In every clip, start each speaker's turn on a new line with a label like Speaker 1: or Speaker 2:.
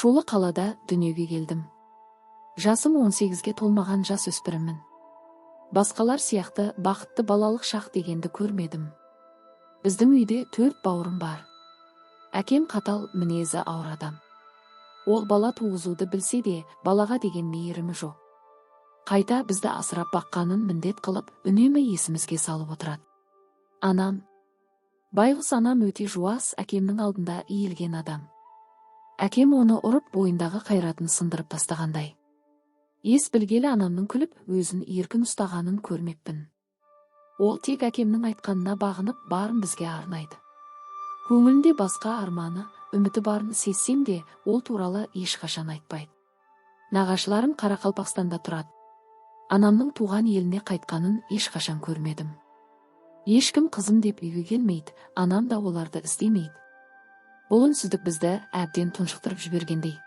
Speaker 1: Шулы қалада дүниеге келдім. Жасым 18-ге толмаған жас өспіріммін. Басқалар сияқты бақытты балалық шақ дегенді көрмедім. Біздің үйде 4 бауырым бар. Әкем қатал, мінезі ауыр адам. Ол бала туғызуды білсе де, балаға деген мейірімі жоқ. Қайта бізді асырап баққанын міндет қылып, үнемі есімізге салып отырады. Анам, байғұс анам өте жуас, әкемнің алдында иілген адам. Әкем оны ұрып, бойындағы қайратын сындырып тастағандай. Ес білгелі анамның күліп, өзін еркін ұстағанын көрмеппін. Ол тек әкемнің айтқанына бағынып, барын бізге арнайды. Көңілінде басқа арманы, үміті барын сезсем де, ол туралы ешқашан айтпайды. Нағашыларым Қарақалпақстанда тұрады. Анамның туған еліне қайтқанын ешқашан көрмедім. Ешкім қызым деп үйге келмейді, анам да оларды іздемейді. Бұл үнсіздік бізді әбден тұншықтырып жібергендей.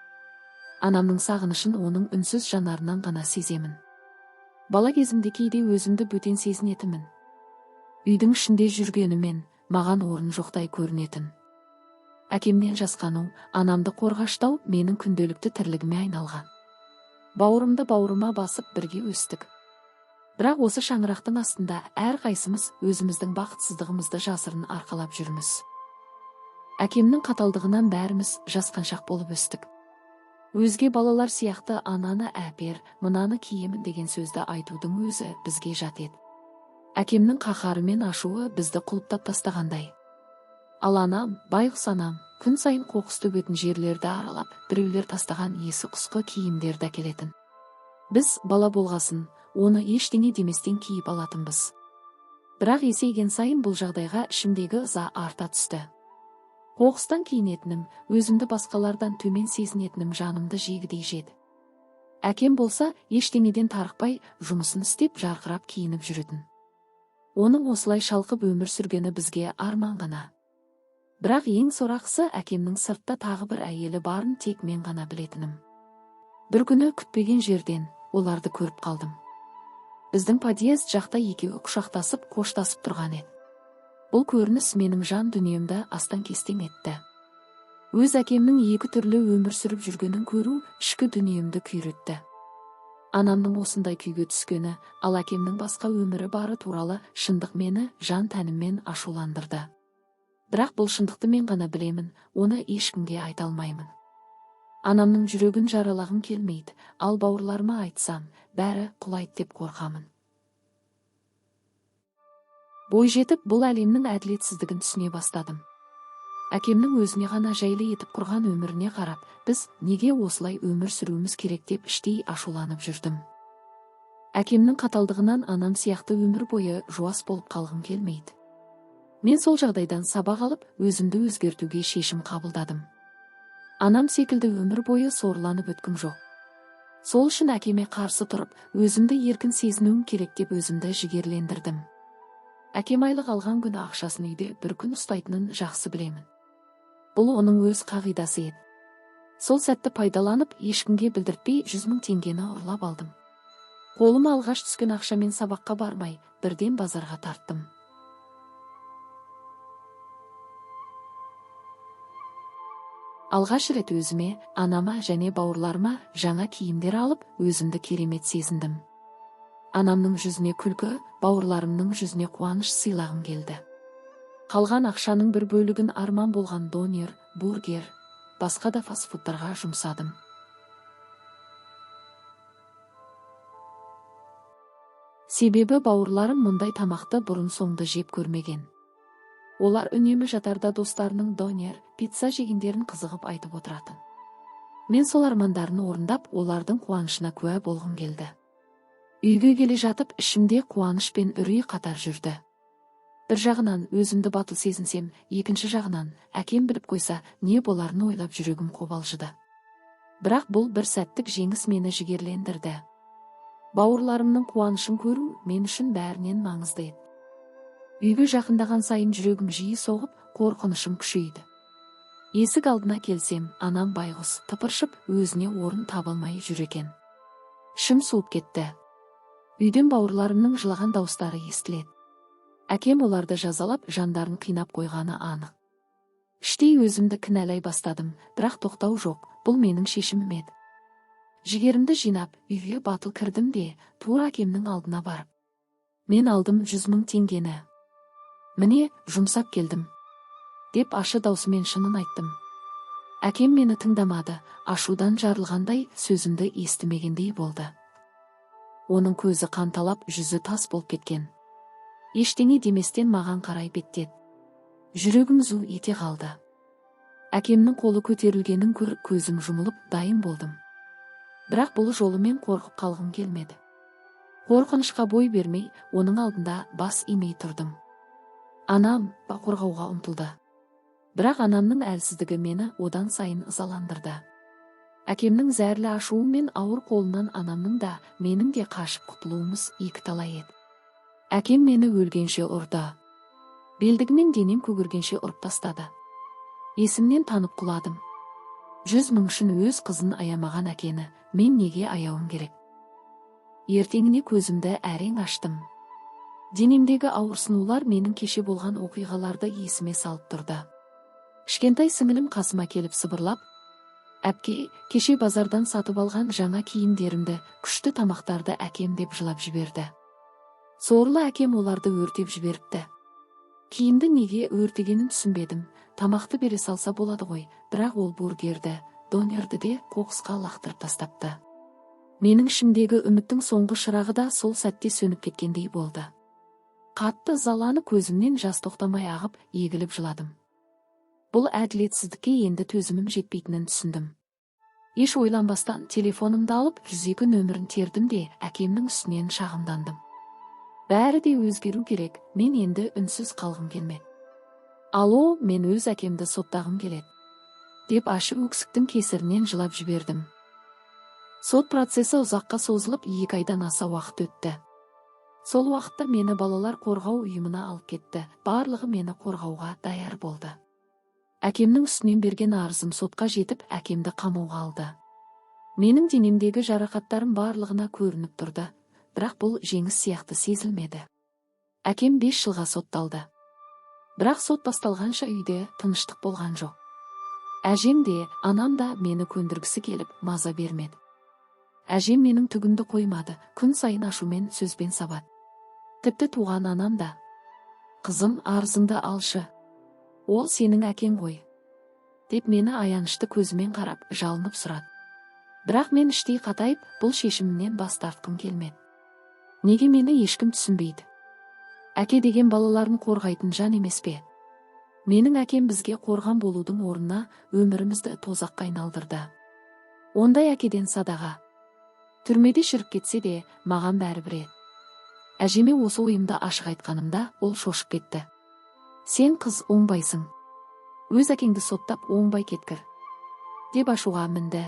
Speaker 1: Анамның сағынышын оның үнсіз жанарынан ғана сеземін. Бала кезімде кейде өзімді бөтен сезінетінмін. Үйдің ішінде жүргенімен маған орын жоқтай көрінетін. Әкемнен жасқану, анамды қорғаштау менің күнделікті тірлігіме айналған. Бауырымды бауырыма басып бірге өстік. Бірақ осы шаңырақтың астында әрқайсымыз өзіміздің бақытсыздығымызды жасырын арқалап жүрміз. Әкемнің қаталдығынан бәріміз жасқаншақ болып өстік. Өзге балалар сияқты ананы әпер, мынаны киемін деген сөзді айтудың өзі бізге жат еді. Әкемнің қаһары мен ашуы бізді құлыптап тастағандай. Ал анам, байғұс анам, күн сайын қоқыс төгетін жерлерді аралап, біреулер тастаған есі құсқы киімдерді әкелетін. Біз бала болғасын, оны ештеңе деместен киіп алатынбыз. Бірақ есейген сайын бұл жағдайға ішімдегі ыза арта түсті. Қоқыстан киінетінім, өзімді басқалардан төмен сезінетінім жанымды жегідей жеді. Әкем болса, ештеңеден тарықпай, жұмысын істеп, жарқырап киініп жүретін. Оның осылай шалқып өмір сүргені бізге арман ғана. Бірақ ең сорақысы әкемнің сыртта тағы бір әйелі барын тек мен ғана білетінім. Бір күні күтпеген жерден оларды көріп қалдым. Біздің подъезд жақта екеуі құшақтасып, қоштасып тұрған еді. Бұл көрініс менің жан дүниемді астан-кестең етті. Өз әкемнің екі түрлі өмір сүріп жүргенін көру ішкі дүниемді күйретті. Анамның осындай күйге түскені, ал әкемнің басқа өмірі бары туралы шындық мені жан тәніммен ашуландырды. Бірақ бұл шындықты мен ғана білемін, оны ешкімге айта алмаймын. Анамның жүрегін жаралағым келмейді, ал бауырларыма айтсам, бәрі құлайды деп қорқамын. Бой жетіп, бұл әлемнің әділетсіздігін түсіне бастадым. Әкемнің өзіне ғана жайлы етіп құрған өміріне қарап, біз неге осылай өмір сүруіміз керек деп іштей ашуланып жүрдім. Әкемнің қаталдығынан анам сияқты өмір бойы жуас болып қалғым келмейді. Мен сол жағдайдан сабақ алып, өзімді өзгертуге шешім қабылдадым. Анам секілді өмір бойы сорланып өткім жоқ. Сол үшін әкеме қарсы тұрып, өзімді еркін сезінуім керек деп өзімді жігерлендірдім. Әкем айлық алған күні ақшасын үйде бір күн ұстайтынын жақсы білемін. Бұл оның өз қағидасы еді. Сол сәтті пайдаланып, ешкімге білдіртпей 100 000 теңгені ұрлап алдым. Қолыма алғаш түскен ақшамен сабаққа бармай, бірден базарға тарттым. Алғаш рет өзіме, анама және бауырларыма жаңа киімдер алып, өзімді керемет сезіндім. Анамның жүзіне күлкі, бауырларымның жүзіне қуаныш сыйлағым келді. Қалған ақшаның бір бөлігін арман болған донер, бургер, басқа да фастфудтарға жұмсадым. Себебі бауырларым мұндай тамақты бұрын соңды жеп көрмеген. Олар үнемі жатарда достарының донер, пицца жегендерін қызығып айтып отыратын. Мен сол армандарын орындап, олардың қуанышына куә болғым келді. Үйге келе жатып, ішімде қуаныш пен үрей қатар жүрді. Бір жағынан өзімді батыл сезінсем, екінші жағынан әкем біліп қойса, не боларын ойлап жүрегім қобалжыды. Бірақ бұл бір сәттік жеңіс мені жігерлендірді. Бауырларымның қуанышын көру мен үшін бәрінен маңызды еді. Үйге жақындаған сайын жүрегім жиі соғып, қорқынышым күшейді. Есік алдына келсем, анам байғұс тыпыршып, өзіне орын таба алмай жүр екен. Ішім суып кетті. Үйден бауырларымның жылаған дауыстары естіледі. Әкем оларды жазалап, жандарын қинап қойғаны анық. Іштей өзімді кінәлай бастадым, бірақ тоқтау жоқ, бұл менің шешімім еді. Жігерімді жинап, үйге батыл кірдім де, тура әкемнің алдына барып. Мен алдым 100 000 теңгені. Міне, жұмсап келдім, деп ашы даусымен шынын айттым. Әкем мені тыңдамады, ашудан жарылғандай сөзімді естімегендей болды. Оның көзі қанталап, жүзі тас болып кеткен. Ештеңе деместен маған қарай беттеді. Жүрегім зу ете қалды. Әкемнің қолы көтерілгенін көріп, көзім жұмылып, дайын болдым. Бірақ бұл жолы мен қорқып қалғым келмеді. Қорқынышқа бой бермей, оның алдында бас имей тұрдым. Анам қорғауға ұмтылды. Бірақ анамның әлсіздігі мені одан сайын ызаландырды. Әкемнің зәрлі ашуы мен ауыр қолынан анамның да, менің де қашып құтылуымыз екіталай еді. Әкем мені өлгенше ұрды. Белдігімен денем көгергенше ұрып тастады. Есімнен танып құладым. 100 000 үшін өз қызын аямаған әкені мен неге аяуым керек? Ертеңіне көзімді әрең аштым. Денемдегі ауырсынулар менің кеше болған оқиғаларды есіме салып тұрды. Кішкентай сіңілім қасыма келіп сыбырлап, «Әпке, кеше базардан сатып алған жаңа киімдерімді, күшті тамақтарды әкем» деп жылап жіберді. Сорлы әкем оларды өртеп жіберіпті. Киімді неге өртегенін түсінбедім, тамақты бере салса болады ғой, бірақ ол бургерді, донерді де қоқысқа лақтырып тастапты. Менің ішімдегі үміттің соңғы шырағы да сол сәтте сөніп кеткендей болды. Қатты ызаланып көзімнен жас тоқтамай ағып, егіліп жыладым. Бұл әділетсіздікке енді төзімім жетпейтінін түсіндім. Еш ойланбастан телефонымды алып 102 нөмірін тердім де әкемнің үстінен шағымдандым. Бәрі де өзгеру керек, мен енді үнсіз қалғым келмеді. Алло, мен өз әкемді соттағым келеді, деп ашы өксіктің кесірінен жылап жібердім. Сот процесі ұзаққа созылып, 2 айдан аса уақыт өтті. Сол уақытта мені балалар қорғау ұйымына алып кетті, барлығы мені қорғауға даяр болды. Әкемнің үстінен берген арызым сотқа жетіп, әкемді қамауға алды. Менің денемдегі жарақаттарым барлығына көрініп тұрды, бірақ бұл жеңіс сияқты сезілмеді. Әкем 5 жылға сотталды. Бірақ сот басталғанша үйде тыныштық болған жоқ. Әжем де, анам да мені көндіргісі келіп, маза бермеді. Әжем менің түгімді қоймады, күн сайын ашумен сөзбен сабады. Тіпті туған анам да, «Қызым, арызыңды алшы. Ол сенің әкең ғой», деп мені аянышты көзімен қарап, жалынып сұрады. Бірақ мен іштей қатайып, бұл шешімімнен бас тартқым келмеді. Неге мені ешкім түсінбейді? Әке деген балаларын қорғайтын жан емес пе? Менің әкем бізге қорған болудың орнына өмірімізді тозаққа айналдырды. Ондай әкеден садаға. Түрмеде шіріп кетсе де, маған бәрібір еді. Әжеме осы ойымды ашық айтқанымда, ол шошып кетті. «Сен қыз оңбайсың. Өз әкеңді соттап оңбай кеткір», деп ашуға мінді.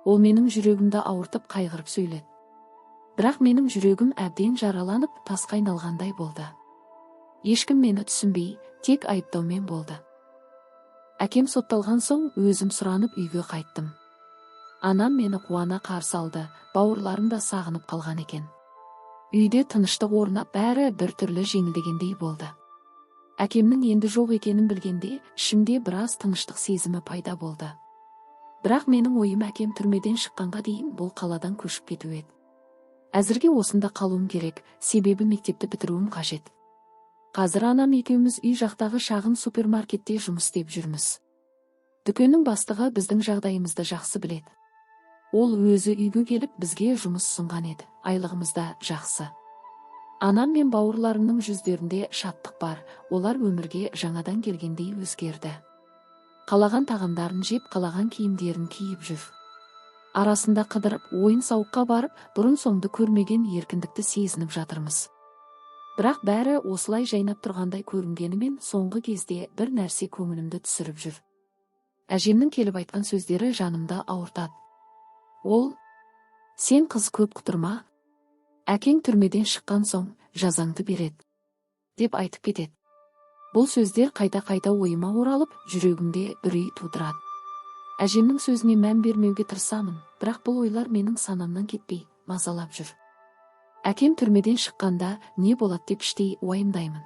Speaker 1: Ол менің жүрегімді ауыртып қайғырып сөйледі. Бірақ менің жүрегім әбден жараланып, тасқа айналғандай болды. Ешкім мені түсінбей, тек айыптаумен болды. Әкем сотталған соң өзім сұранып үйге қайттым. Анам мені қуана қарсы алды, бауырларым да сағынып қалған екен. Үйде тыныштық орнап, бәрі бір түрлі жеңілдегендей болды. Әкемнің енді жоқ екенін білгенде, ішімде біраз тыныштық сезімі пайда болды. Бірақ менің ойым әкем түрмеден шыққанға дейін бұл қаладан көшіп кету еді. Әзірге осында қалуым керек, себебі мектепті бітіруім қажет. Қазір анам екеуміз үй жақтағы шағын супермаркетте жұмыс істеп жүрміз. Дүкеннің бастығы біздің жағдайымызды жақсы біледі. Ол өзі үйге келіп бізге жұмыс ұсынған еді, айлығымыз да жақсы. Анам мен бауырларымның жүздерінде шаттық бар, олар өмірге жаңадан келгендей өзгерді. Қалаған тағамдарын жеп, қалаған киімдерін киіп жүр. Арасында қыдырып, ойын-сауыққа барып, бұрын-соңды көрмеген еркіндікті сезініп жатырмыз. Бірақ бәрі осылай жайнап тұрғандай көрінгенімен соңғы кезде бір нәрсе көңілімді түсіріп жүр. Әжемнің келіп айтқан сөздері жанымды ауыртады. Ол, «Сен қыз көп құтырма, әкең түрмеден шыққан соң жазаңды береді», деп айтып кетеді. Бұл сөздер қайта-қайта ойыма оралып, жүрегімде үрей тудырады. Әжемнің сөзіне мән бермеуге тырысамын, бірақ бұл ойлар менің санамнан кетпей, мазалап жүр. Әкем түрмеден шыққанда не болады деп іштей уайымдаймын.